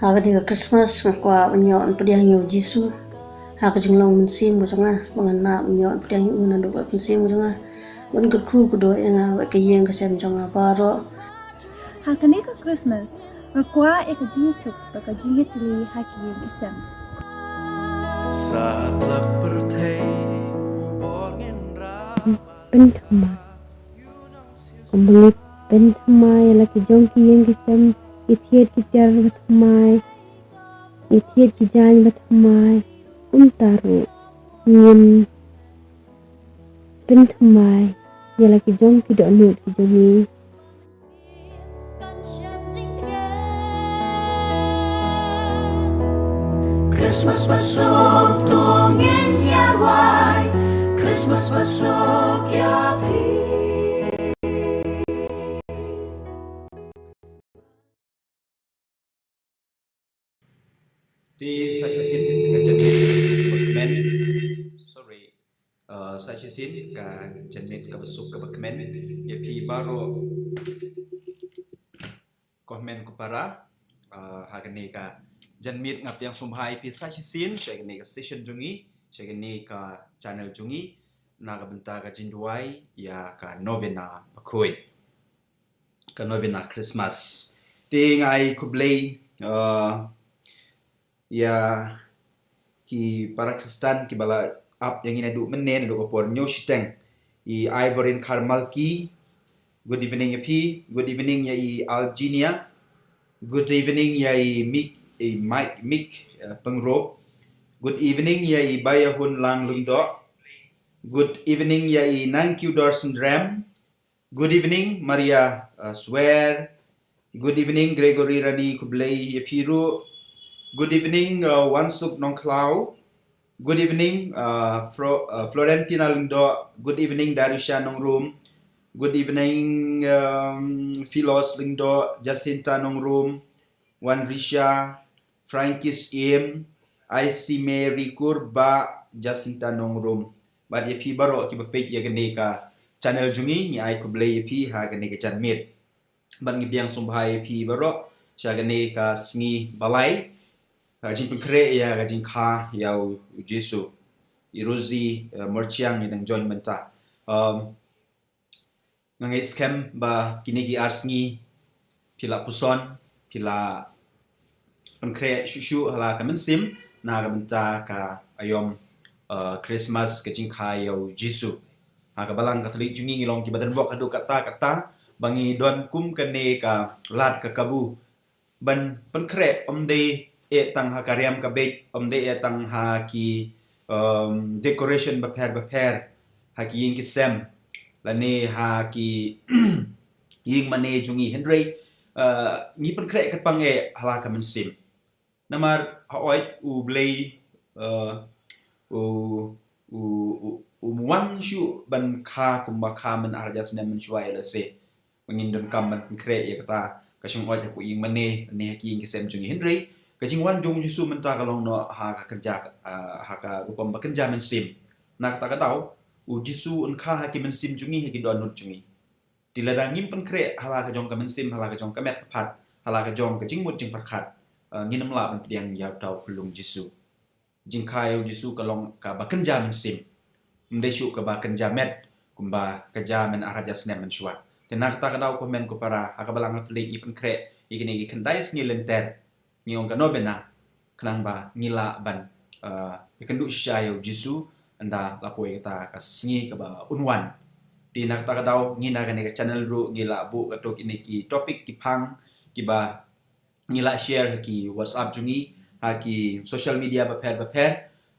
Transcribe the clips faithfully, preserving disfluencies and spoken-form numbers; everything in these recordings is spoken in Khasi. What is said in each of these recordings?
Ha kane ka Christmas nga kwah ban ïoh ban pdiang ïa u Jisu ha ka jinglong mynsiem ka jong nga, ba ngan lah ban ïoh ban pdiang ïa u naduh ka mynsiem ka jong nga, ban kyrkhu kyrdoh ïa nga bad ka ïing ka sem jong nga baroh. Ha kane ka Christmas nga kwah ïa ka jingsuk bad ka jingïatylli ha ki ïing ki sem. Satlak pyrthei u bor ngin rai. Pynthymmai. Kumba ngi pynthymmai ïa la ki jong ki ïing ki sem, ki thied ki tiar ba thymmai, ki thied ki jaiñ ba thymmai, kumta ruh ngin pynthymmai ïa la ki jong ki dohnud ki jong ngi. Christmas ba suk to ngin ïa rwai, Christmas ba suk ïa phi. Te sa shisien ka janmiet kaba kmen. Sorry. Uh, sa shisien ka janmiet kaba suk kaba kmen ïa phi baroh ko hynmen ko para. Uh, ha kane ka janmiet nga pdiang sngewbha ïa phi sa shisien sha kane ka station jong ngi, sha kane ka channel jong ngi, na ka bynta ka jingduwai ïa ka novena bakhuid, ka novena Christmas. Te nga ai khublei, uh, ïa ki para Khristan kiba la ap ïa ngi naduh mynne, naduh ka por hynñiew shiteng. I Ivorian Kharmalki, good evening ïa phi. Good evening ïa i Alginia. Good evening ïa i Mik, i Mike Mik, uh, Pyngrope. Good evening ïa i Bayahun Lang Lyngdoh. Good evening ïa i Nangkiew Dorson Rem. Good evening, Maria, uh, Swer. Good evening, Gregory Rani, khublei ïa phi ruh. Good evening, uh, Wansuk Nongkhlaw. Good evening, uh, Fro-, uh, Florentina Lyngdoh. Good evening, Darisha Nongrum. Good evening, um, Philos Lyngdoh, Jacinta Nongrum, Wanrisha, Frankie Syiem, Aisi Mary Kur bad Jacinta Nongrum. Bad ïa phi baroh kiba peit ïa kane ka channel jong ngi, ngi ai khublei ïa phi ha kane ka janmiet. Bad ngi pdiang sngewbha ïa phi baroh sha kane ka sngi ba lai, ka jingpynkhreh ïa ka jingkha ïa u Jisu. I Rosie, uh, Myrchiang ngi dang join mynta. Um, Nga ngeit skhem ba kine ki ar sngi phi la puson, phi la pynkhreh shuh shuh ha la ka mynsiem na ka bynta ka aïom, uh, Christmas, ka jingkha ïa u Jisu. Ha ka balang Katholik jong ngi ngi long kiba don bok haduh katta katta ba ngi don kum kane ka lad ka kabu ban pynkhreh, ym dei eh tang ha ka riam ka beit, ym dei eh tang ha ki, um, decoration bapher bapher ha ki ïing ki sem lane ha ki ïing mane jong ngi, hynrei, uh, ngi pynkhreh kyrpang eh ha la ka mynsiem. Namar hooid U Blei, uh, u, u, u, um wan shuh ban kha kumba kha mynarhajar snem mynshuwa ïa lade. Ba ngin donkam ban pynkhreh ïa kata ka shong-ot hapoh ïing mane ne ha ki ïing ki sem jong ngi, hynrei ka jingwan jong U Jisu mynta ka long noh ha ka kynja, ah, ha ka rukom ba kynja mynsiem. Na kata ka daw U Jisu un kha ha ki mynsiem jong ngi, ha ki dohnud jong ngi. Te lada ngim pynkhreh ha la ka jong ka mynsiem, ha la ka jong ka met ka phad, ha la ka jong ka jingmut jingpyrkhat, ah, ngin ym lah ban pdiang ïa uta u khyllung Jisu. Jingkha ïa U Jisu ka long kaba kynja mynsiem, ym dei shuh kaba kynja met kumba ka ja mynarhajar snem mynshuwa. Te na kata ka daw ko hynmen ko para, ha ka balang Katholik ngi pynkhreh ïa kine ki khyndai sngi lynter, ngi ong ka novena, khnang ba ngi lah ban, eh, ïakynduh shisha ïa U Jisu ynda la poi kata ka sngi kaba un wan. Te na kata ka daw ngi na kane ka channel ruh ngi la buh katto kine ki topic, ki phang kiba ngi la share ha ki WhatsApp jong ngi, ha ki social media bapher bapher,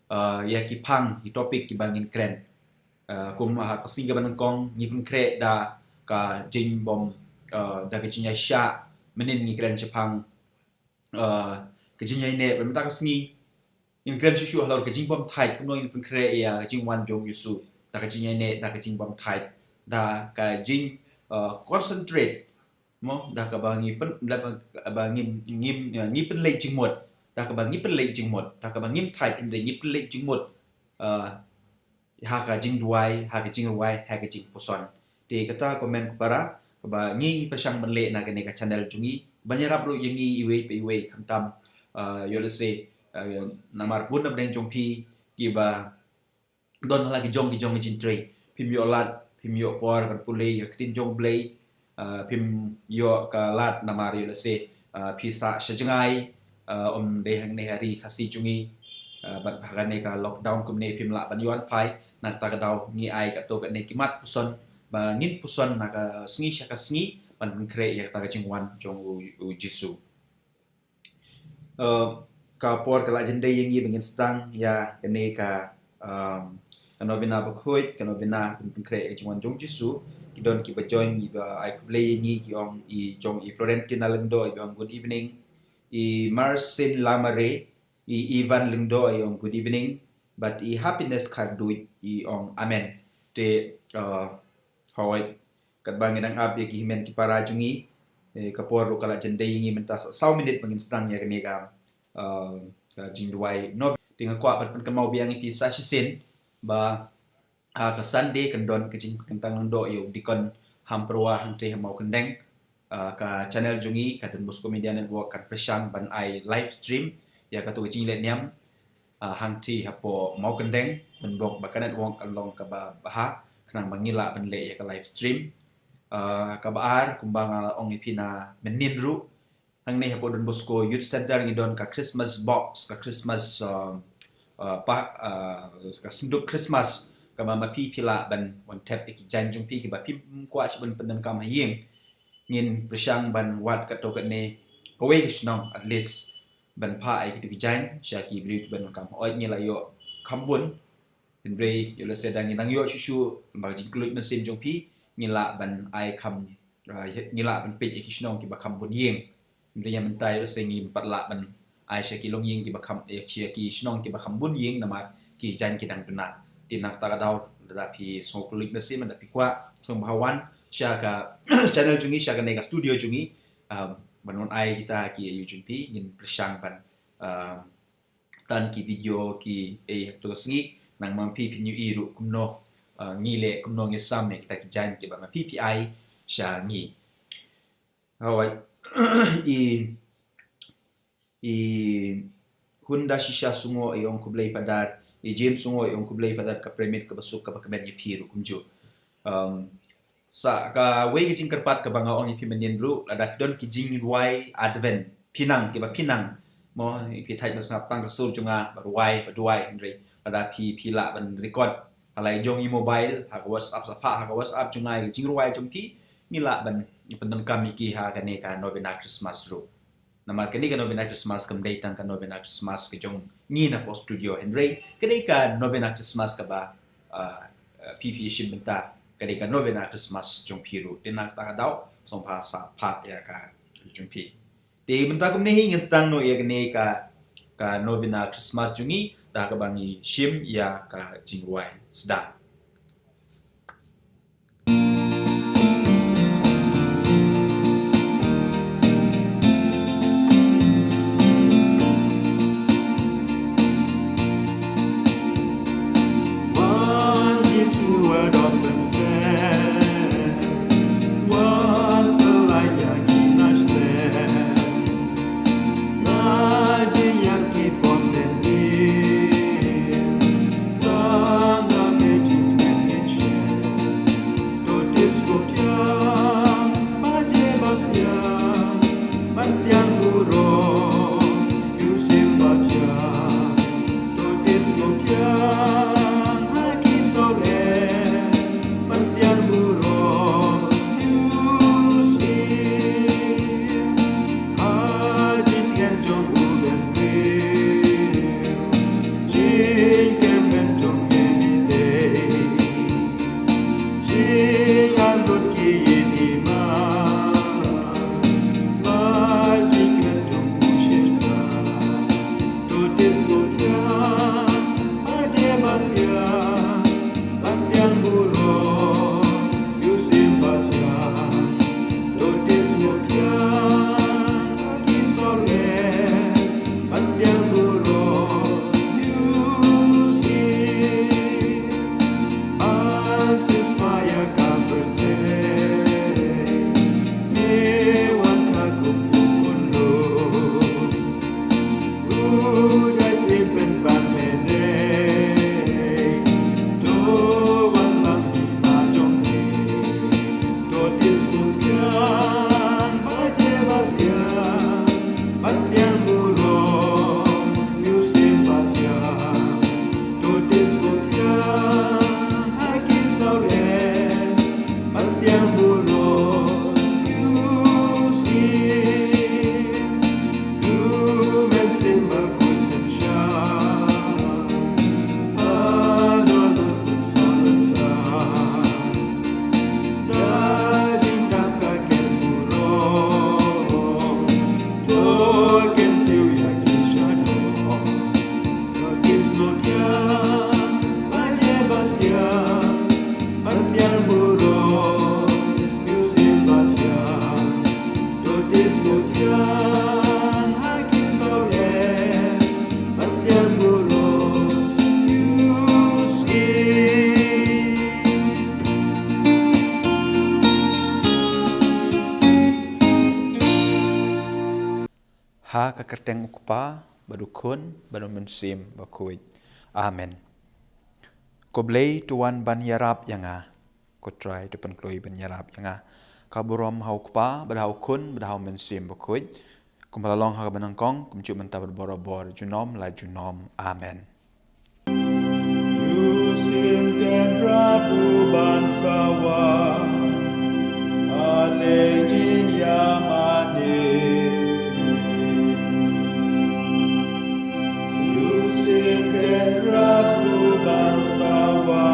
uh, ïa ki phang, ki topic kiba ngin kren. Uh, kum ha ka sngi kaba nyngkong ngi pynkhreh da ka jingbym, uh, da ka jingïaishah, mynnin ngi kren shaphang, uh, ka jingïaineh. Bad mynta ka sngi ngin kren shuh shuh halor ka jingbymthait, kumno ngin pynkhreh ïa ka jingwan jong U Jisu da ka jingïaineh, da ka jingbymthait, da ka jing, uh, concentrate, mo, da kaba ngi pyn, da kaba ngi, ngi, ngi pynleit jingmut, da kaba ngi pynleit jingmut, da kaba ngim thait hynrei ngi pynleit jingmut, uh, ha ka jingduwai, ha ka jingrwai, ha ka jingpuson. Te kata ko hynmen ko para kaba ngi pyrshang ban leh na kane ka channel jong ngi, ban ïarap ruh ïa ngi iwei pa iwei, khamtam Ah, ïoh lehse, ah, namar bun na pdeng jong phi kiba don ha la ki jong ki jong ki jingtrei. Phim ïoh lad, phim ïoh por ban pule ïa ka ktien jong U Blei. Ah, phim ïoh ka lad namar ïoh lehse, ah, phi sah sha jngai, ah, ym dei hangne ha ri Khasi jong ngi. Ah, bad ha kane ka lockdown kumne phim lah ban ïoh wan phai. Na kata ka daw ngi ai katto katne ki mat puson ba ngin puson na ka sngi sha ka sngi ban pynkhreh ïa kata ka jingwan jong u, u Jisu. Uh, ka por ka la jan dei ïa ngi ba ngin sdang ïa kane ka, um, ka novena bakhuid, ka novena ban pynkhreh ïa ka jingwan jong Jisu. Ki don kiba join, kiba ai khublei ïa ngi, ki ong i jong i Florentina Lyngdoh, i ong good evening. I Marcin Lamare, i Ivan Lyngdoh, i ong good evening. Bad i Happiness Kharduid, i ong amen. Te, uh, hoi, katba ngi dang ap ïa ki hynmen ki para jong ngi, eh, ka por ruh ka la jan dei ïa ngi mynta sa saw minit ba ngin sdang ïa kane ka, ah, ka jingduwai nov. Te nga kwah ban pynkynmaw biang ïa phi sa shisien ba, ah, ka Sunday kan don ka jingpynkyntang lyngdoh ïa u Deacon Hampyrwa hangtei ha Mawkyndeng. Ah, ka channel jong ngi ka Don Bosco Media Network kan pyrshang ban ai live stream ïa kato ka jingleh niam, ah, hangtei hapoh Mawkyndeng, mynbok ba ka network kan long kaba bha khnang ba ngi lah ban leh ïa ka live stream. Ah, kaba ar, kumba nga la ong ïa phi na mynnin ruh, hangne hapoh Don Bosco Youth Center ngi don ka Christmas box, ka Christmas, ah, ah, pa, ah, ka synduk Christmas, kaba ma phi phi lah ban wan thep ïa ki jaiñ jong phi kiba phim kwah shuh ban pyndonkam ha ïing. Ngin pyrshang ban wad katto katne kawei ka shnong at least ban phah ïa kito ki jaiñ sha ki briew kiba donkam. Hooid, ngi la ïoh kham bun, hynrei ïoh lehse da ngi nang ïoh shuh shuh ba ka jingkylluid mynsiem jong phi, ngi lah ban ai kham, ah, ngi lah ban peit ïa ki shnong kiba kham bun ïing. Hynrei ïa mynta ïoh lehse ngim pat lah ban ai sha ki longïing kiba kham, eh, sha ki shnong kiba kham bun ïing namar ki jaiñ ki dang duna. Te na kata ka daw, lada phi sngew kylluid mynsiem, lada phi kwah sngewbha wan sha ka channel jong ngi, sha kane ka studio jong ngi, um, ban wan ai kita ki aïu jong phi, ngin pyrshang ban, um, tan ki video ki, eh, ha kato ka sngi, khnang ma phi phin ïohi ruh kumno, uh, ngi leh, kumno ngi sam ïa kita ki jaiñ kiba ma phi phi ai sha ngi. Hooid. I, i Hunda Shisha Sungo i ong khublei Phadar, i James Sungo i ong khublei Phadar, ka pyramid kaba suk kaba kmen ïa phi ruh kumjuh. Um, sa kawei ka jingkyrpad kaba nga ong ïa phi mynnin ruh, lada phi don ki jingrwai Advent, phi nang, kiba phi nang, mo, phi thait ban sngap tang ka sur jong nga, ba rwai, ba duwai, hynrei lada phi, phi lah ban record ha la i jong i mobile, ha ka WhatsApp, sa phah ha ka WhatsApp jong nga ïa ki jingrwai jong phi, ngi lah ban pyndonkam ïa ki ha kane ka novena Christmas ruh. Namar kane ka novena Christmas kam dei tang ka novena Christmas ka jong ngi na post studio, hynrei ka dei ka novena Christmas kaba, ah, ah, phi phi shim bynta, ka dei ka novena Christmas jong phi ruh. Te na kata ka daw, sngewbha sa phah ïa ka jong phi. Te mynta kumne hi ngin sdang noh ïa kane ka, ka novena Christmas jong ngi, da kaba ngi shim ïa ka jingrwai sdang. Ha ka kyrteng u Kpa, bad u Khun, bad u Mynsiem Bakhuid. Amen. Ko Blei to wan ban ïarap ïa nga. Ko Trai to pynkloi ban ïarap ïa nga. Ka burom ha u Kpa, bad ha u Khun, bad ha u Mynsiem Bakhuid. Kumba la long ha kaba nyngkong, kumjuh mynta bad barabor, junom la junom. Amen. Ïa u Syiem Kynrad u ban sawa, ale ngin ïa mane. Ïa u Syiem Kynrad u ban sawa,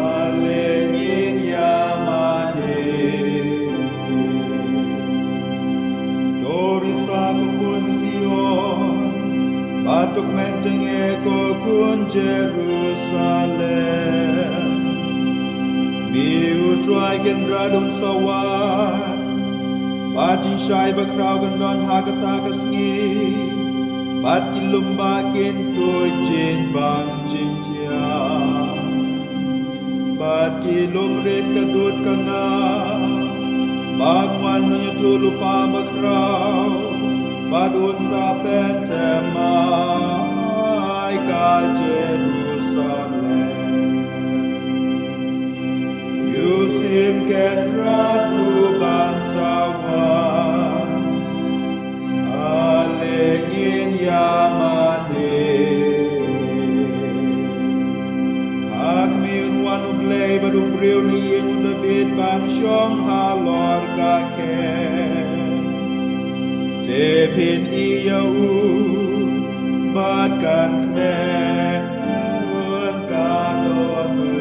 ale ngin ïa mane. To risa ko khun Zion, bad to kmen tynge ko khun Jerusalem. Ba u Trai Kynrad un sa wan, bad jingshai bakhraw kan don ha kata ka sngi, bad ki lum ba kin tuid jingbam jingthiah, bad ki lum rit ka dud ka ngap, ba un wan u nongïathuhlypa bakhraw, bad un sa pynthymmai ka Jerusalem. Ïa u Syiem Kynrad u ban sawa, ale ngin ïa mane. Ha khmih, un wan u Blei bad u briew na ïing u Dabid ban shong halor ka khet. Te phin ïohi ïa u, bad kan kmen, un ka don u.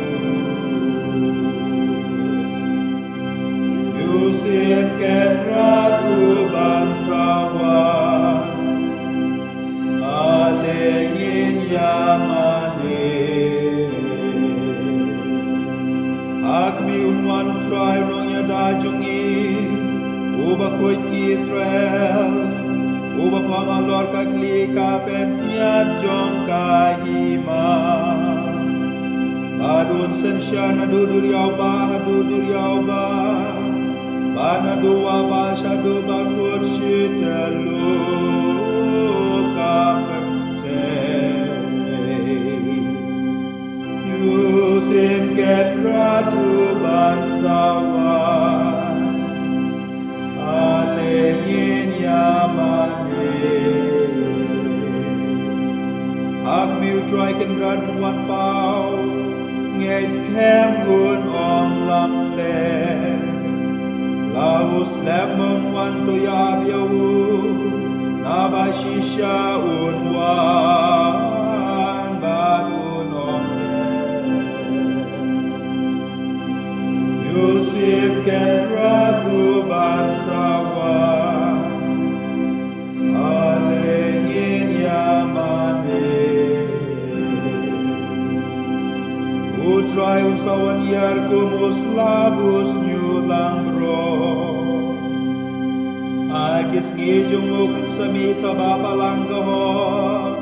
Ïa u Syiem Kynrad u ban sawa, ale ngin ïa mane. Ha khmih, un wan u Trai u nongïada jong ngi, uba khuid ki Israel, uba phong halor ka khlieh ka pynsngiat jong ka hima. Bad un synshar naduh duriaw bah haduh duriaw bah, bad naduh wah bah shaduh bah kut shi tyllup ka pyrthei. Ïa u Syiem Kynrad u ban sawa, ale ngin ïa mane. Ha khmih, u Trai Kynrad un wan paw, ngeit skhem un ym lamler. La u slem un wan, to ïa ap ïa u, naba shisha un wan bad un ym ler. Ïa u Syiem Kynrad u ban sawa, ale ngin ïa mane. U Trai un sa wan ïar kum u slap u shñiuh langbrot. Ha ki sngi jong u kan sa mih taba balang ka hok,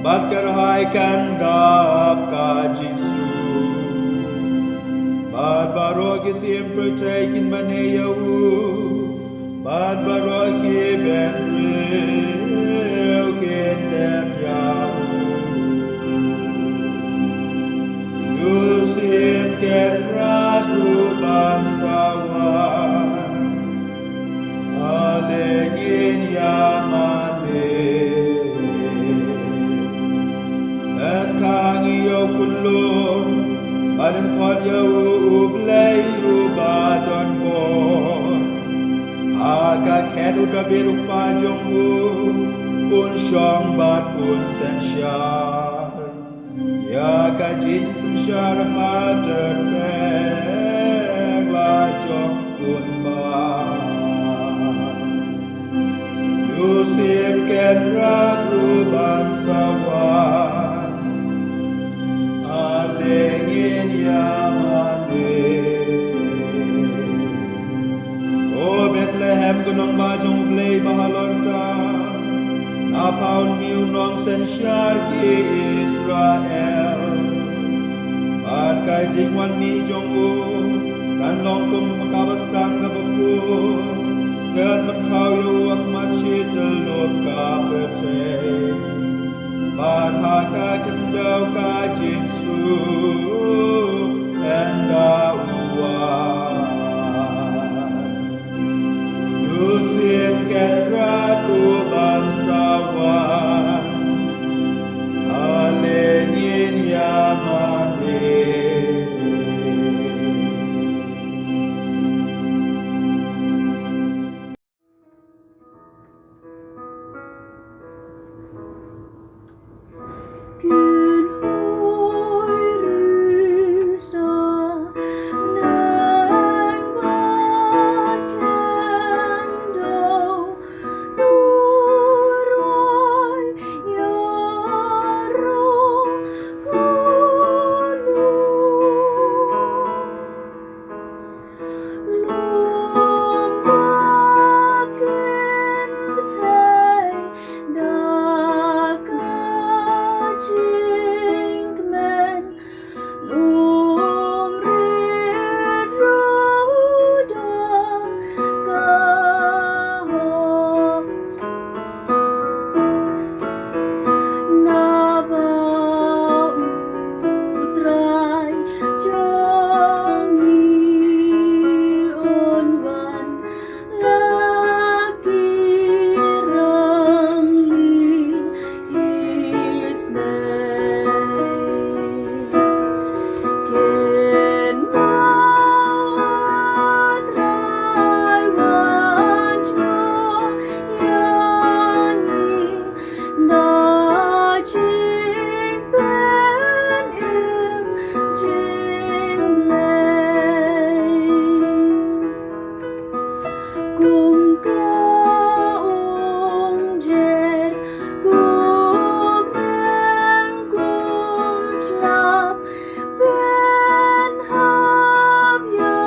bad kyrhai kan dap ka jingsuk. Bad baroh ki siem pyrthei kin mane ïa u, bad baroh ki bynriew kin dem ïa u. Ïa u Syiem Kynrad u ban sawa, ale ngin ïa mane. Yn kha ha ngi ïa u khunlung, bad yn khot ïa u u Blei uba don bor. Ha ka khet u Dabid u kpa jong u, un shong bad un synshar. Ïa ka jingsynshar ha ter pek la jong un bah. Ïa u Syiem Kynrad u ban sawa, ale ngin ïa mane. Ko Bethlehem, ko nongbah jong u Blei ba halor tam, na pha un mih u nongsynshar ki Israel. Bad ka jingwan mih jong u kan long kum kaba sdang kaba kut, kan pynkhraw ïa u Khyndew ka jingsuk ynda u wan. U Syiem Kynrad u ban sa wan. Ale ngin ïa mane. Lum ba kin bthei da ka jingkmen, lum rit ruh da ka hok. Naba U Trai jong ngi un wan la ki rangli Israel. Kynmaw, Trai, wat ïoh ïa ngi da jingpynim jingblei. Kum ka ung jer, kum neng kum slap, pynhap ïa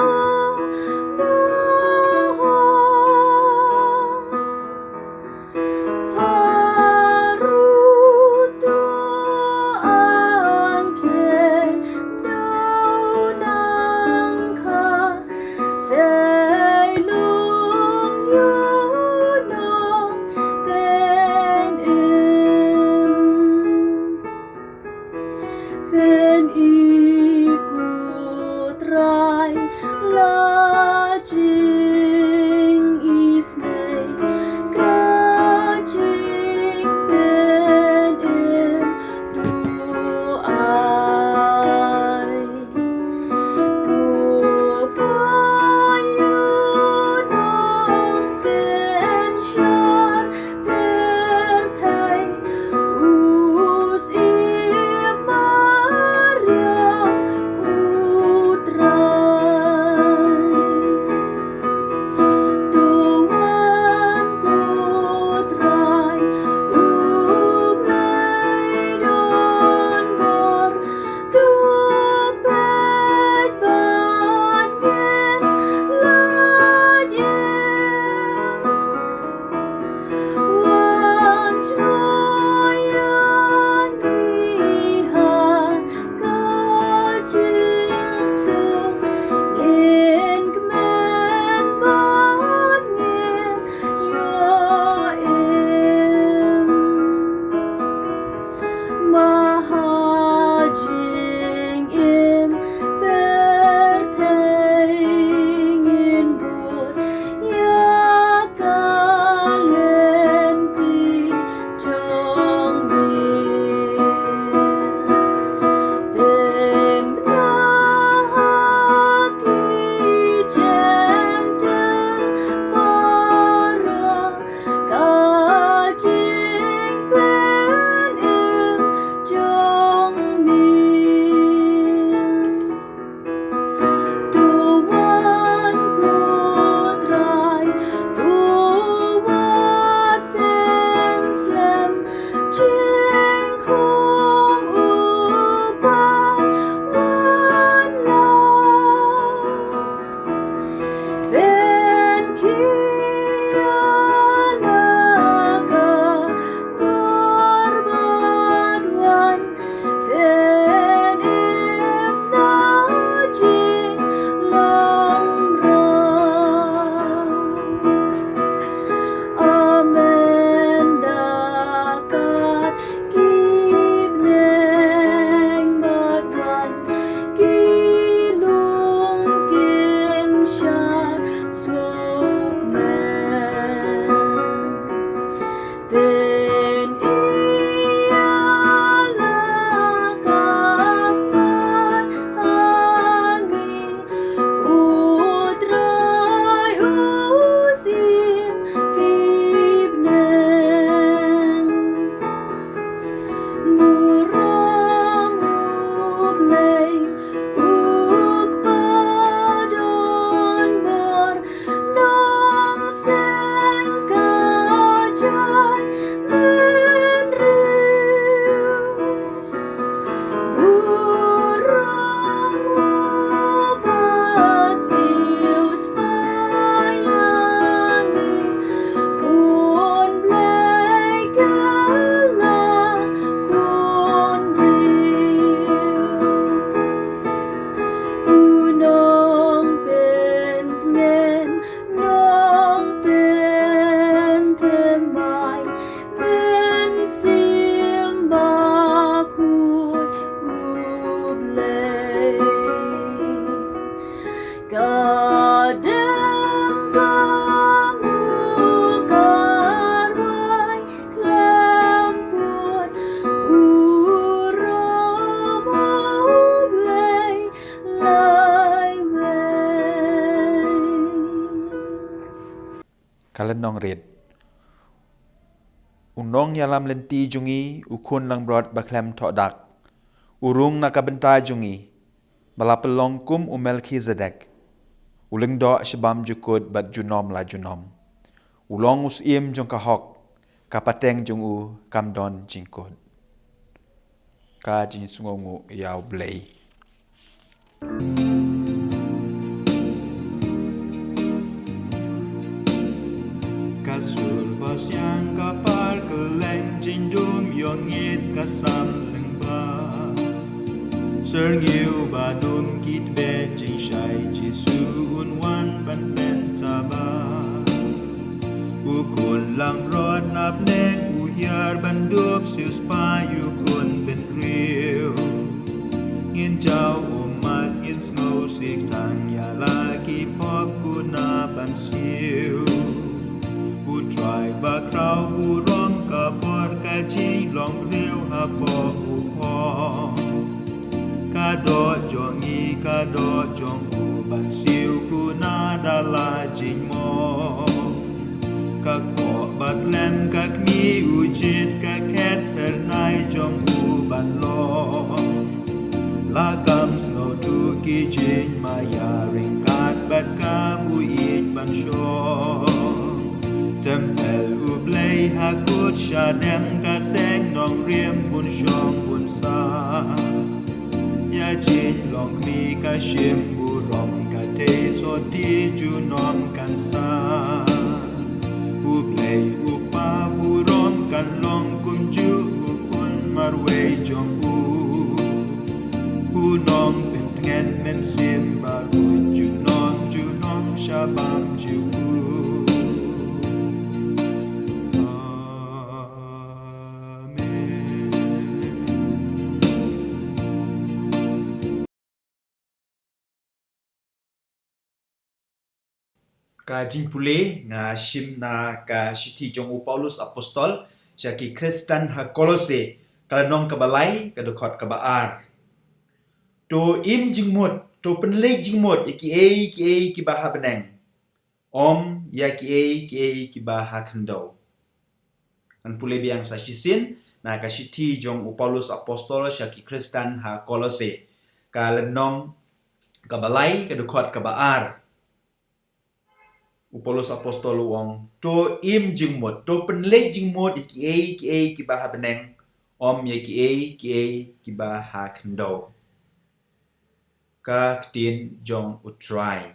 u bahok. Pharoah to angkhen daw nang kha, sei lung ïa u nongpynim. Pyni ko Trai la jingisynei, ka jingpynim to ai. To poi Ka lynnong rit. U nongïalam lynti jong ngi, u khun langbrot ba khlem thoh dak, u rung na ka bynta jong ngi, ba la pynlong kum u Melkhizedek, u lyngdoh shabam jukut bad junom la junom. U long u syiem jong ka hok, ka pateng jong u kam don jingkut. Ka jingsngewnguh ïa U Blei. Ka sur ba siang ka par kylleng, jingdum ïong it ka sam lyngba. Syrngiew ba dum kit be jingshai, Jisu un wan ban pynthaba. U khun langbrot na bneng u hiar ban dup siewspah ïa u khun bynriew. Ngin jaw ummat, ngin sngewsih tang ïa la ki pop, kuna ban siew. U Trai bakhraw burom, ka bor ka jinglong briew hapoh u phong. Ka doh jong ngi, ka doh jong u ban siew, kuna da la jingmong. Ka kpoh ba khlem ka kmie u jied, ka khet phyrnai jong u ban long. La kam sngewthuh ki jingmaïa, ryngkat bad ka buit ban shong. Templ U Blei ha kut shadem, ka seng nongrim bun shong bun sah. Ïa jinglong kmie ka shim burom, ka thei sotti junom kan sah. U Blei U Kpa burom, kan long kumjuh u khun marwei jong u. U Nongpyntngen Mynsiem Bakhuid, junom junom shabam jong u. Amen. Ka jingpule nga shim na ka shithi jong u Paulus Apostol sha ki Khristan ha Kolose, ka lynnong kaba lai, ka dkhot kaba ar. To im jingmut, to pynleit jingmut ïa kiei kiei kiba ha bneng, ym ïa kiei kiei kiba ha khyndew. Ngan pule biang sa shisien na ka shithi jong u Paulus Apostol sha ki Khristan ha Kolose, ka lynnong kaba lai, ka dkhot kaba ar. U Paulus Apostol u ong, to im jingmut, to pynleit jingmut ïa kiei kiei kiba ha bneng, ym ïa kiei kiei kiba ha khyndew. Ka ktien jong U Trai.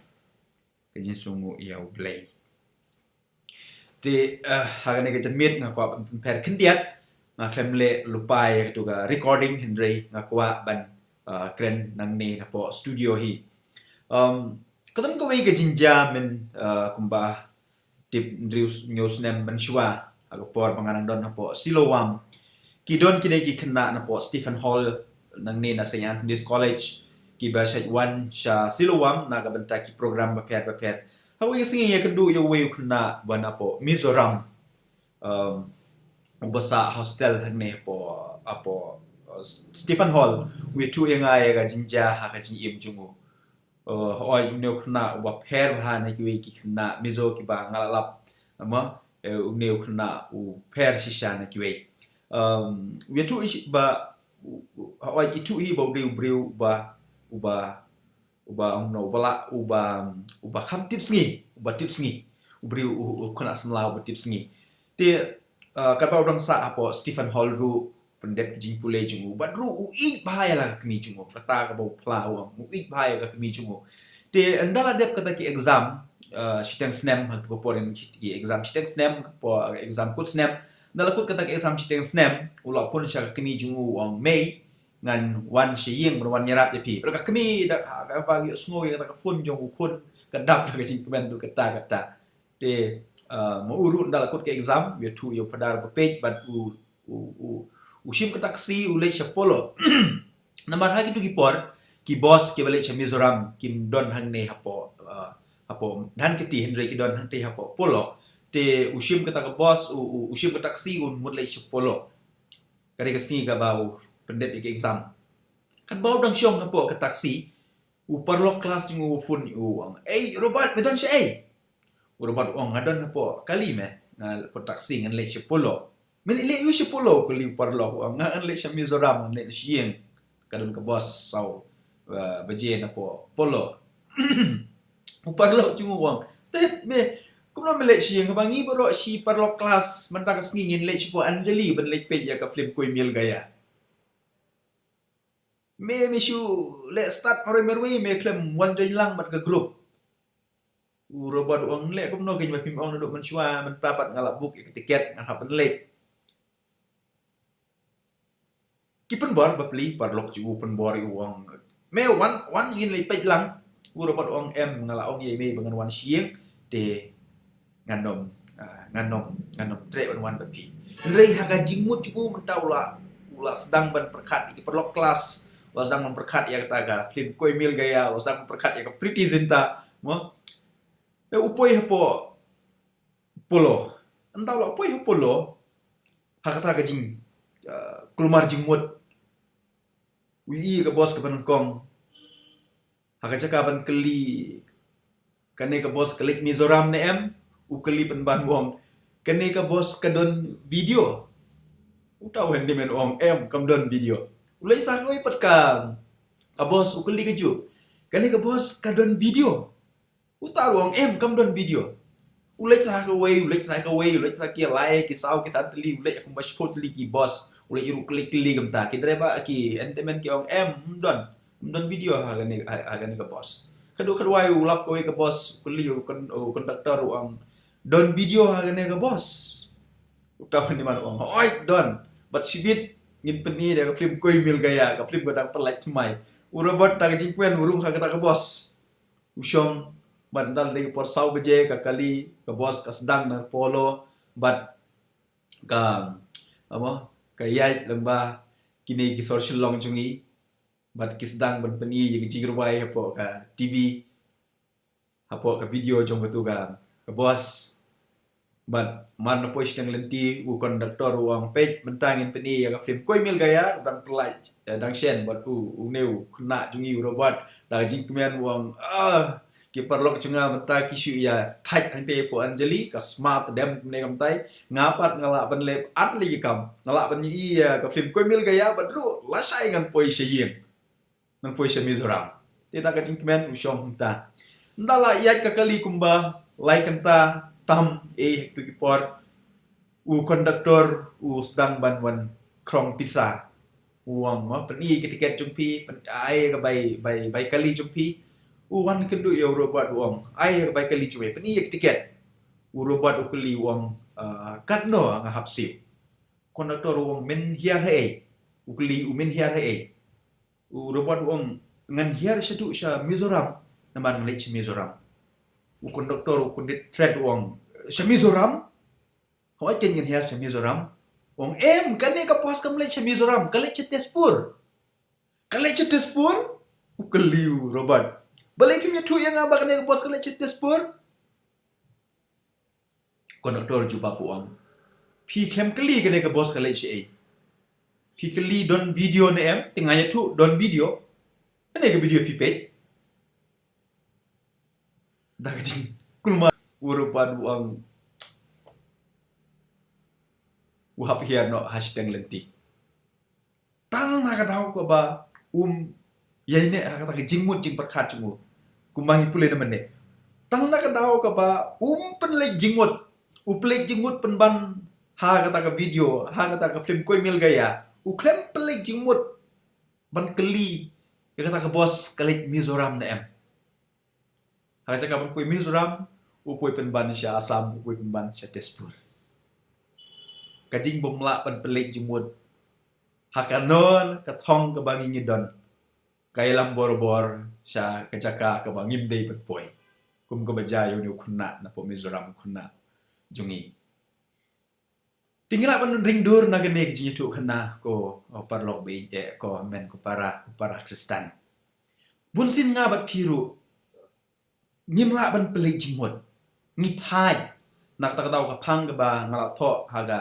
Ka jingsngewnguh ïa U Blei. Te, eh, ha kane ka janmiet nga kwah ban pynpher khyndiat, nga khlem leh lypa ïa katu ka recording, hynrei nga kwah ban, eh, kren nangne napoh studio hi. Um, ka don kawei ka jingjia myn, eh, kumba tip hynriew hynñiew snem mynshuwa, ha ka por ba nga dang don hapoh Siloam. Ki don kine ki khynnah napoh Stephen Hall, nangne na Saint Anthony's College, kiba shait wan sha Siloam na ka bynta ki program bapher bapher. Ha kawei ka sngi nga ïakynduh ïa uwei u khynnah uba napoh Mizoram. Um, uba sah hostel hangne hapoh, hapoh, uh, Stephen Hall. U ïathuh ïa nga ïa ka jingjia ha ka jingim jong u. Uh, hooid, une u khynnah uba pher bha na kiwei ki khynnah Mizo kiba nga la lap. Namar, eh, une u khynnah u pher shisha na kiwei. Um, u ïathuh hi ba, u, u, hooid, ïathuh hi ba u dei u briew uba, uba, uba, um, no, uba la, uba, uba kham tipsngi, uba tipsngi. U briew u, u khynnah samla uba tipsngi. Te, uh, katba u dang sah hapoh Stephen Hall ruh, pyndep jingpule jong u. Bad ruh u ïeit bha ïa la ka kmie jong u. Kata kaba u phla u ong, u ïeit bha ïa ka kmie jong u. Te ynda la dep kata ki exam, uh, shiteng snem, ha ka por ïa ki exam shiteng snem, ka por, uh, exam kut snem. Ynda la kut kata ki exam shiteng snem, u la phone sha ka kmie jong u, u ong, Mei, ngan wan sha ïing, ngan wan ïarap ïa phi. Bad ka kmie da, ha, kaba ïohsngew ïa kata ka phone jong u khun, ka dap da ka jingkmen ruh kata kata. Te, uh, ma u ruh ynda la kut ka exam, u ïathuh ïa u phadar ba peit bad u, u, u, u shim ka taxi u leit sha Polo. Namar ha kitu ki por, ki bos kiba leit sha Mizoram kim don hangne hapoh, uh, hapoh Dhankheti, hynrei ki don hangtei hapoh Polo. Te u shim kata ka bos, u, u, u shim ka taxi u mut leit sha Polo. Ka dei ka sngi kaba u pyndep ïa ka exam. Katba u dang shong hapoh ka taxi, u paralok klas jong u u phone ïa u, u ong, "Ei Robert, me don shaei?" U Robert u ong, nga don hapoh kali me, nga hapoh taxi ngan leit sha Polo. Men leit ïa u sha Polo? Kylli u paralok, u ong, nga ngan leit sha Mizoram, ngan leit sha ïing. Ka don ka bos saw uh, baje napoh Polo. U paralok jong u u ong, tet me, kumno me leit sha ïing? Haba ngi baroh shi paralok klas mynta ka sngi ngin leit sha Polo Anjali ban leit peit ïa ka film Koi Mil Gaya. Me, me shu leh start marwei marwei, me khlem wan join lang bad ka group. U Robert u ong, leh kumno kein ba phim ong naduh mynshuwa, mynta pat nga la book ïa ka tiket, ngan hap ban leit. Ki pynbor bapli, paralok jong u pynbor ïa u, u ong, me wan, wan ngin leit peit lang. U Robert u ong, em, nga la ong ïa i mei ba ngan wan sha ïing, te ngan nym, ah, ngan nym, ngan nym treh ban wan bad phi. Hynrei ha ka jingmut jong u mynta u la, u la sdang ban pyrkhat ïa ki paralok klas, u la sdang ban pyrkhat ïa kata ka film Koi Mil Gaya, u la sdang ban pyrkhat ïa ka Preity Zinta, mo. Te u poi hapoh Polo. Ynda u la poi ha Polo, ha kata ka jing, ah, kulmar jingmut, u ïohi ïa ka bos kaba nyngkong. Ha ka jaka ban kylli, kane ka bos ka leit Mizoram ne em, u kylli pynban u ong, kane ka bos ka don video? Uta u handyman u ong, em, kam don video. U leit sha kawei pat ka, ka bos, u kylli kajuh, kane ka bos ka don video? Uta ruh u ong, em, kam don video. U leit sha kawei, u leit sha kawei, u leit sha ki lai, ki saw, ki san tylli, u leit kumba shiphew tylli ki bos. U leit ruh kylli kylli kumta. Ki driver, ki handyman ki ong, em, ym don, ym don video ha kane, ha, ha kane ka bos. Khatduh khatwai u lap kawei ka bos, u kylli u kon-, u conductor, u ong, don video ha kane ka bos? Uta u handyman u ong, hooid don. Bad shibit ngin pyni ïa ka film Koi Mil Gaya, ka film ka dang pynlait thymmai. U Robert da ka jingkmen u rung ha kata ka bos. U shong, bad ynda la dei ka por saw baje ka kali, ka bos ka sdang na Polo, bad ka, amo, ka ïaid lyngba kine ki sor Shillong jong ngi, bad ki sdang ban pyni ïa ka jingrwai hapoh ka T V, hapoh ka video jong katu ka, ka bos. Bad mar na poi shiteng lynti, u conductor u ong, peit, mynta ngin pyni ïa ka film Koi Mil Gaya, dang pynlait, eh, dang shen bad u, une u khynnah jong ngi u Robert, da ka jingkmen u ong, ah, ki paralok jong nga mynta ki shu ïa thait hangtei hapoh Anjali, ka sma tdem kumne kumtai, nga pat nga lah ban leh ar tylli ki kam, nga lah ban ïohi ïa ka film Koi Mil Gaya, bad ruh lashai ngan poi sha ïing. Ngan poi sha Mizoram. Te da ka jingkmen u shong hangta. Ynda la ïaid ka kali kumba lai kynta tam, eh, ha kitu ki por, u conductor u sdang ban wan krong pisa. U ong, mo, pyni ïa ka tiket jong phi, pyn-, ai ka bai, bai, bai kali jong phi. U wan kynduh ïa u Robert u ong, ai ka bai kali jong phi, pyni ïa ka tiket. U Robert u kylli u ong, ah, katno nga hap siew? Conductor u ong, men hiar haei? U kylli u, men hiar haei? U Robert u ong, ngan hiar shaduh sha Mizoram, namar ngan leit sha Mizoram. U conductor u kyndit tret u ong, sha Mizoram? Hooid, ngan hiar sha Mizoram. U ong, em, kane ka bos kam leit sha Mizoram, ka leit sha Tezpur. Ka leit sha Tezpur? U kylli u Robert. Balei phim ïathuh ïa nga ba kane ka bos ka leit sha Tezpur? Conductor jubab u ong, phi khlem kylli kane ka bos ka leit shaei. Phi kylli don video ne em, te nga ïathuh don video. Kane ka video phi peit. Da ka jingkulmar u Robert u ong, u hap hiar noh ha shiteng lynti. Tang na ka daw kaba um ïaineh ha kata ka jingmut jingpyrkhat jong u. Kumba ngi pule na mynne. Tang na ka daw kaba um pynleit jingmut. U pynleit jingmut pynban ha kata ka video, ha kata ka film Koi Mil Gaya. U khlem pynleit jingmut ban kylli ïa kata ka bos ka leit Mizoram ne em. Ha ka jaka ban poi Mizoram, u poi pynban sha Assam, u poi pynban sha Tezpur. Ka jingbymlah ban pynleit jingmut ha kano ka thong kaba ngi ngi don, ka ïalam borabor sha ka jaka kaba ngim dei ban poi. Kum kaba jia ïa une u khynnah napoh Mizoram, u khynnah jong ngi. Te ngi lah ban ring dur na kane ka jingïathuhkhana ko, o, paralok ba ïeit, eh, ko hynmen ko para, ko para Khristan. Bunsien nga bad phi ruh ngim lah ban pynleit jingmut. Ngi thait. Na kata ka daw ka phang kaba nga la thoh ha ka,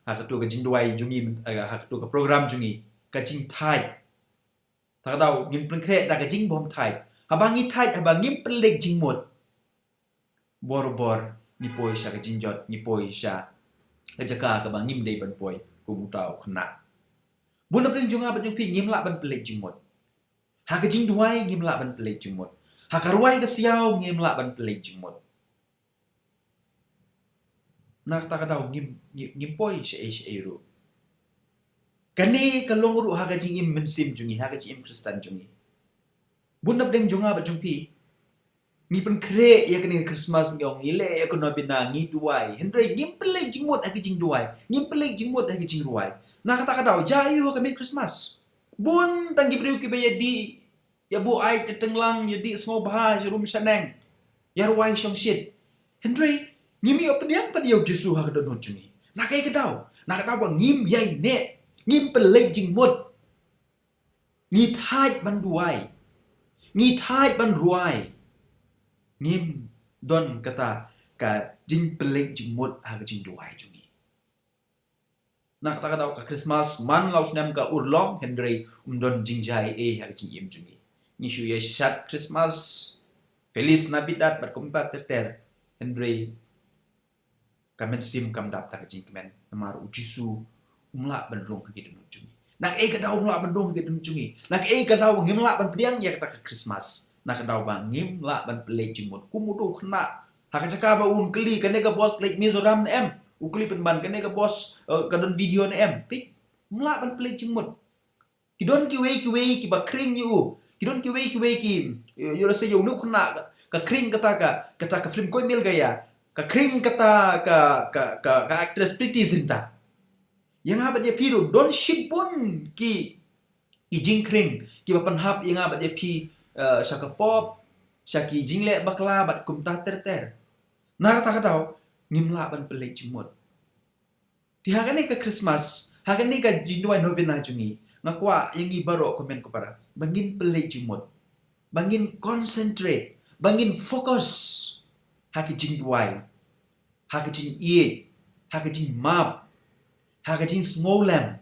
ha katu ka jingduwai jong ngi, eh, ha katu ka program jong ngi, ka jingthait. Kata ka daw ngin pynkhreh da ka jingbymthait. Haba ngi thait, haba ngim pynleit jingmut, Bor bor ngi poi sha ka jingjot, ngi poi sha ka jaka kaba ngim dei ban poi kum uta u khynnah. Bun na pdeng jong nga bad jong phi ngim lah ban pynleit jingmut. Ha ka jingduwai ngim lah ban pynleit jingmut. Ha ka rwai ka siaw ngim lah ban pynleit jingmut. Na kata ka daw ngim, ngim, ngim poi sha ei sha ei ruh. Kane ka long ruh ha ka jingim mynsiem jong ngi, ha ka jingim Khristan jong ngi. Bun na pdeng jong nga bad jong phi ngi pynkhreh ïa kane ka Christmas, ngi ong ngi leh ïa ka novena, ngi duwai. Hynrei ngim pynleit jingmut ha ka jingduwai, ngim pynleit jingmut ha ka jingrwai. Na kata ka daw jia aiu ha ka miet Christmas? Bun tang ki briew kiba ïadih, ïa buh ai te tenglang, ïadih sngewbha sha rum sha neng, ïa rwai shongshit. Hynrei ngim ïoh pdiang pat ïa u Jisu ha ka dohnud jong ngi. Na kaei ka daw? Na ka daw ba ngim ïai neh, ngim pynleit jingmut. Ngi thait ban duwai, ngi thait ban rwai. Ngim don kata ka jingpynleit jingmut ha ka jingduwai jong ngi. Na kata ka daw ka Christmas man la u snem ka urlong, hynrei um don jingjia ei ha ka jingim jong ngi. Ngi shu ïa shat Christmas, Feliz Navidad bad kumta ter ter, hynrei ka mynsiem kam dap da ka jingkmen, namar u Jisu um lah ban rung ha ki dohnud jong ngi. Na kaei ka daw um lah ban rung ha ki dohnud jong ngi? Na kaei ka daw ngim lah ban pdiang ïa kata ka Christmas? Na ka daw ba ngim lah ban pynleit jingmut kum uto u khynnah. Ha ka jaka ba un kylli kane ka boss pynleit Mizoram ne em, u kylli pynban kane ka boss, eh, ka don video ne em. Peit, um lah ban pynleit jingmut. Ki don kiwei kiwei kiba khring ïa u. Ki don kiwei kiwei ki, ïoh, ïoh lehse ïa une u khynnah ka, ka khring kata ka, kata ka film Koi Mil Gaya. Ka khring kata ka, ka, ka, ka actress Preity Zinta. Ïa nga bad ïa phi ruh don shibun ki, ki jingkhring kiba pynhap ïa nga bad ïa phi, eh, sha ka pop, sha ki jingleh bakla bad kumta ter ter. Na kata ka daw ngim lah ban pynleit jingmut. Te ha kane ka Christmas, ha kane ka jingduwai novena jong ngi, nga kwah ïa ngi baroh ko hynmen ko para ba ngin pynleit jingmut, ba ngin concentrate, ba ngin focus ha ka jingduwai, ha ka jingïeit, ha ka jingmap, ha ka jingsngewlem,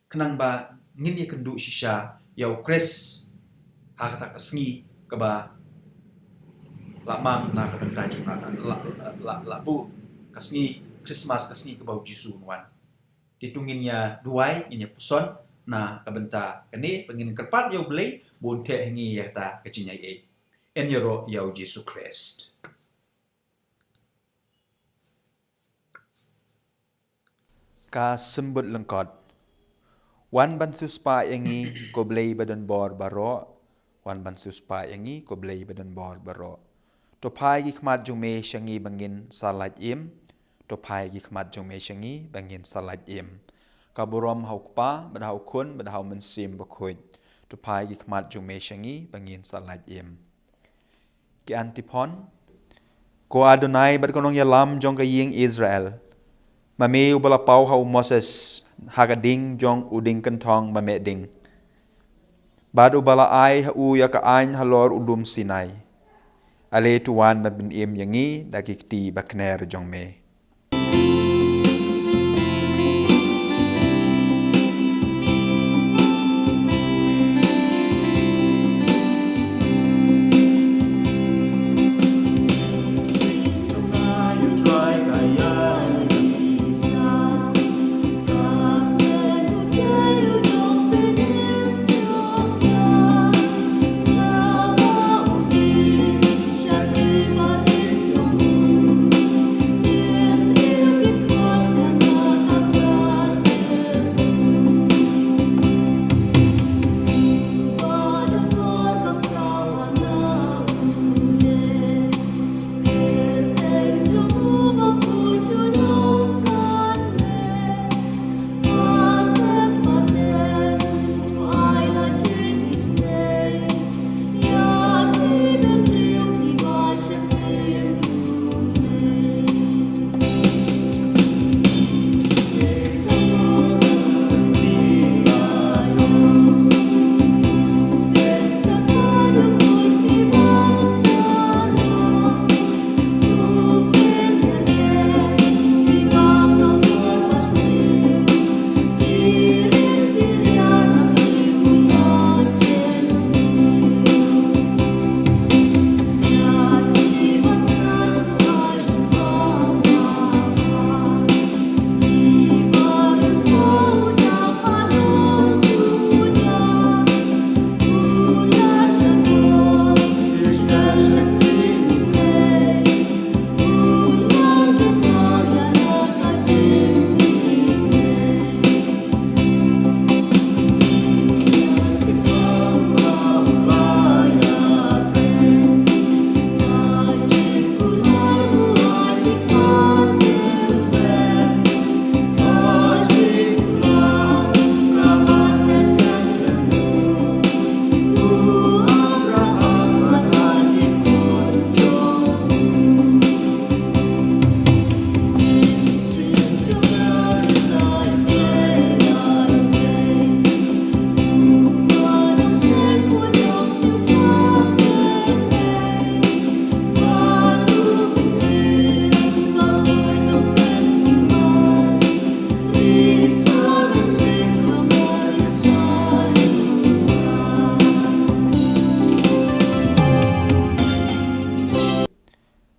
khnang ba ngin ïakynduh shisha ïa u Khrist ha kata ka sngi kaba la mang na ka bynta jong nga, la, la, la, la buh ka sngi Christmas, ka sngi kaba u Jisu un wan. Te to ngin ïa duwai, ngin ïa puson na ka bynta kane, ba ngin kyrpad ïa U Blei ba un theh ha ngi ïa kata ka jingaiei. Yn ïaroh ïa u Jisu Khrist. Ka symbud lyngkot. Wan ban siewspah ïa ngi ko Blei ba don bor baroh. Wan ban siewspah ïa ngi ko Blei ba don bor baroh. To phai ki khmat jong me sha ngi ba ngin sa lait im. To phai ki khmat jong me sha ngi ba ngin sa lait im. Ka burom ha U Kpa, bad ha U Khun, bad ha U Mynsiem Bakhuid. To phai ki khmat jong me sha ngi ba ngin sa lait im. Ki antiphon. Ko Adonai bad ko nongïalam jong ka ïing Israel, ma me uba la paw ha u Moses ha ka ding jong u dieng kynthong ba meh ding, bad uba la ai ha u ïa ka aiñ halor u lum Sinai, ale to wan ban pynim ïa ngi da ki kti ba kner jong me.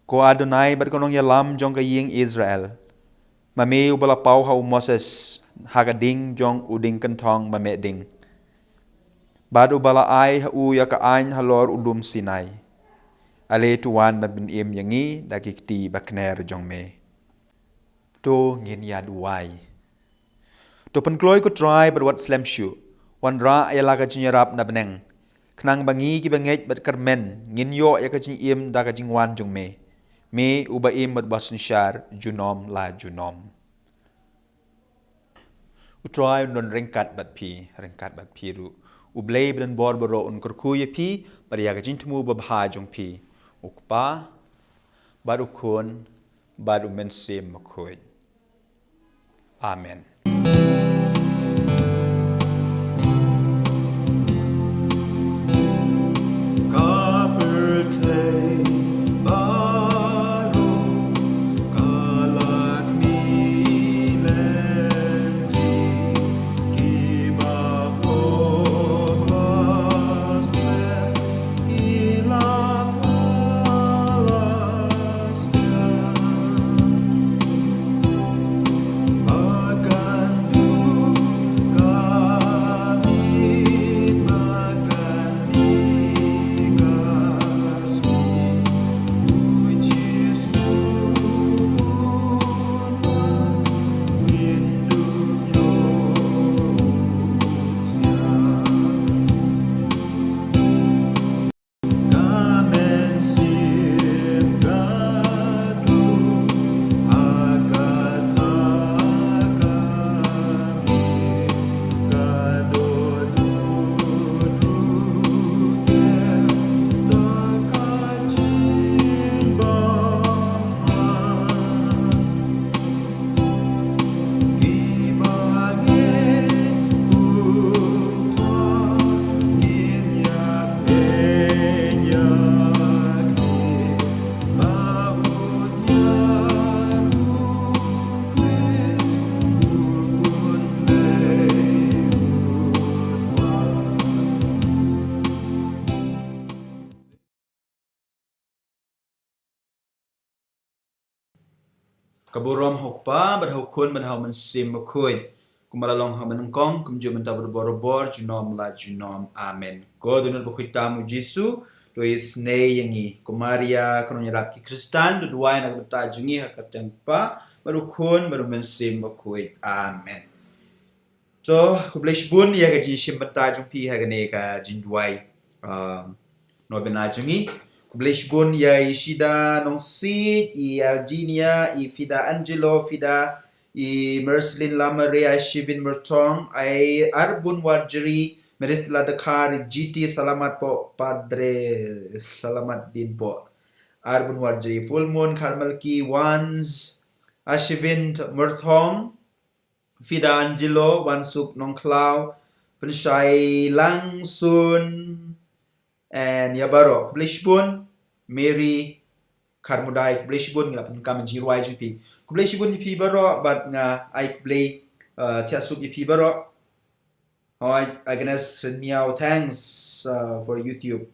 Ko Adonai bad ko nongïalam jong ka ïing Israel, ma me uba la paw ha u Moses ha ka ding jong u dieng kynthong ba meh ding, bad uba la ai ha u ïa ka aiñ halor u lum Sinai, ale to wan ban pynim ïa ngi da ki kti ba kner jong me. To ngin ïa duwai. To pynkloi, ko Trai, bad wat slem shuh. Wanrah ïa la ka jingïarap na bneng, khnang ba ngi kiba ngeit bad kyrmen ngin ïoh ïa ka jingim da ka jingwan jong me, me uba im bad ba synshar junom la junom. U Trai un don ryngkat bad phi, ryngkat bad phi ruh. U Blei ba don bor baroh un kyrkhu ïa phi bad ïa ka jingthmu babha jong phi, u Kpa, bad u Khun, bad u Mynsiem Bakhuid. Amen. Ka pyrthei baroh ka la khmih lynti, kiba pop la slem ki la pala. Ka burom ha u Kpa, bad ha u Khun, bad ha u Mynsiem Bakhuid, kumba la long ha kaba nyngkong, kumjuh mynta bad barabor, junom la junom. Amen. Ko Dohnud Bakhuid tam u Jisu, to isynei ïa ngi. Ko Maria ka nongïarap ki Khristan, to duwai na ka bynta jong ngi ha ka kyrteng u Kpa, bad u Khun, bad u Mynsiem Bakhuid. Amen. To, khublei shibun ïa ka jingshim bynta jong phi ha kane ka jingduwai, um, novena jong ngi. Khublei shibun ïa i Shida Nongsiej, i Arginia, i Fida Angelo, Fida, i Merslin Lamaria, i Shivin Myrthong, i Arbun Warjri, Meristila Dkhar, G T Salamat po, Padre Salamat din po. Arbun Warjri, Full Moon, Carmel Key, Wans, Ashivin Myrthong, Fida Angelo, Wansuk Nongkhlaw, Pynshai Langsun, and ïa baroh. Khublei shibun, Mary Kharmudai, khublei shibun, ngi la pyndonkam ïa ka jingrwai jong phi. Khublei shibun ïa phi baroh, bad nga ai khublei, uh, thiah suk ïa phi baroh. Hoi, Agnes Rynmiaw, thanks, uh, for YouTube.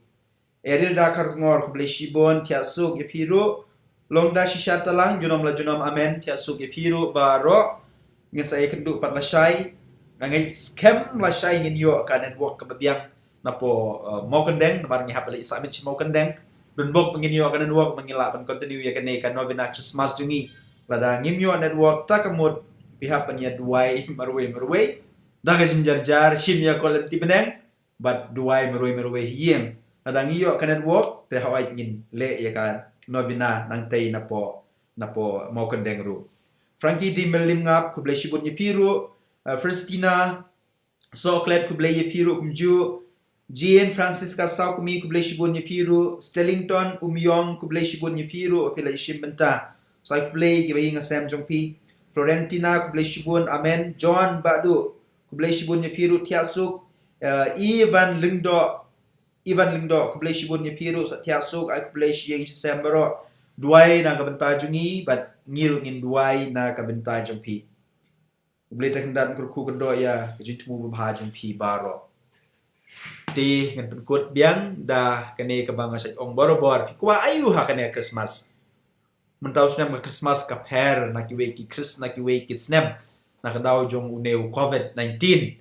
Eril da Kharkongor, khublei shibun, thiah suk ïa phi ruh. Longda Shisha Talang, junom la junom, amen, thiah suk ïa phi ruh baroh. Ngin sa ïakynduh pat lashai. Nga ngeit skhem lashai ngin ïoh ka network kaba biang napoh, uh, Mawkyndeng, namar ngi hap ban leit submit sha Mawkyndeng. Donbok ba ngin ïoh ka network ba ngin lah ban continue ïa kane ka novena Christmas jong ngi. Lada ngim ïoh network, ta ka mut phi hap ban ïa duwai marwei marwei. Da ka jingjarjar, shim ïa ka lynti bneng, bad duwai marwei marwei hi ïing. Lada ngi ïoh ka network, te hooid ngin leh ïa ka novena nangtei napoh, napoh Mawkyndeng ruh. Frankie D Mellimngap, khublei shibun ïa phi ruh. Uh, Firstina Soklet, khublei ïa phi ruh kumjuh. Jane Francisca Saukmi, khublei shibun ïa phi ruh. Stellington Umyong, khublei shibun ïa phi ruh, phi la shim bynta. Sa khublei kiba ïing ha sem jong phi. Florentina, khublei shibun, amen. John Badu, khublei shibun ïa phi ruh, thiah suk. Uh, Ivan Lyngdoh, Ivan Lyngdoh, khublei shibun ïa phi ruh, sa thiah suk, ai khublei sha ïing sha sem baroh. Duwai na ka bynta jong ngi, bad ngi ruh ngin duwai na ka bynta jong phi. U Blei te un kyrkhu kyrdoh ïa ka jingthmu babha jong phi baroh. Te ngan pynkut biang da kane kaba nga shait ong barabor, phi kwah aïu ha kane ka Christmas? Mynta u snem ka Christmas ka pher na kiwei ki Chris na kiwei ki snem na ka daw jong une u covid nineteen.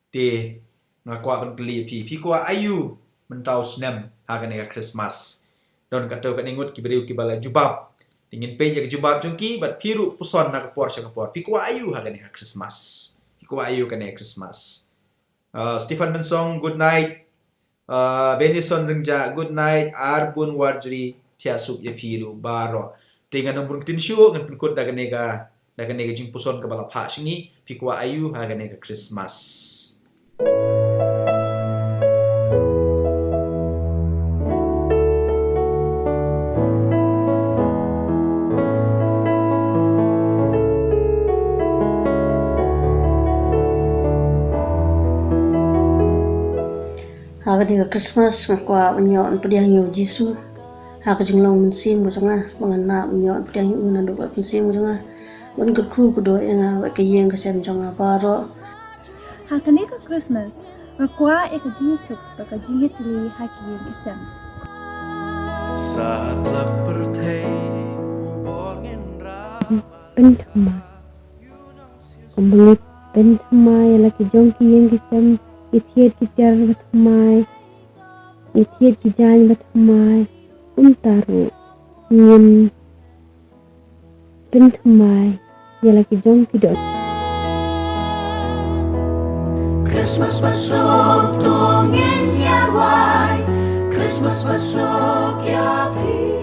Te nga kwah ban kylli ïa phi, phi kwah aiu mynta u snem ha kane ka Christmas? Don katto katne ngut ki briew kiba la jubab. Te ngin peit ïa ka jubab jong ki bad phi ruh puson na ka por sha ka por, phi kwah aiu ha kane ka Christmas? Phi kwah aiu kane ka Christmas? Uh, Stephen Bensong, good night. Uh, Benison Ringja, good night. Arbun Warjri, thiah suk ïa phi ruh baroh. Te ngan ym rung tin shuh, ngan pynkut da kane ka, da kane ka jingpuson kaba la phah sha ngi, phi kwah aiu ha kane ka Christmas? Ha kane ka Christmas nga kwah ban ïoh ban pdiang ïa u Jisu ha ka jinglong mynsiem ka jong nga, ba ngan lah ban ïoh ban pdiang ïa u naduh ka mynsiem ka jong nga, ban kyrkhu kyrdoh ïa nga bad ka ïing ka sem jong nga baroh. Ha kane ka Christmas nga kwah ïa ka jingsuk bad ka jingïatylli ha ki ïing ki sem. Satlak pyrthei u bor ngin rah. Pynthymmai. Kumba ngi pynthymmai ïa la ki jong ki ïing ki sem, ngi thied ki tiar ba thymmai, ngi thied ki jaiñ ba thymmai, kumta ruh ngin pynthymmai ïa la ki jong ki doh. Christmas ba suk to ngin ïarwai. Christmas ba suk ïa phi.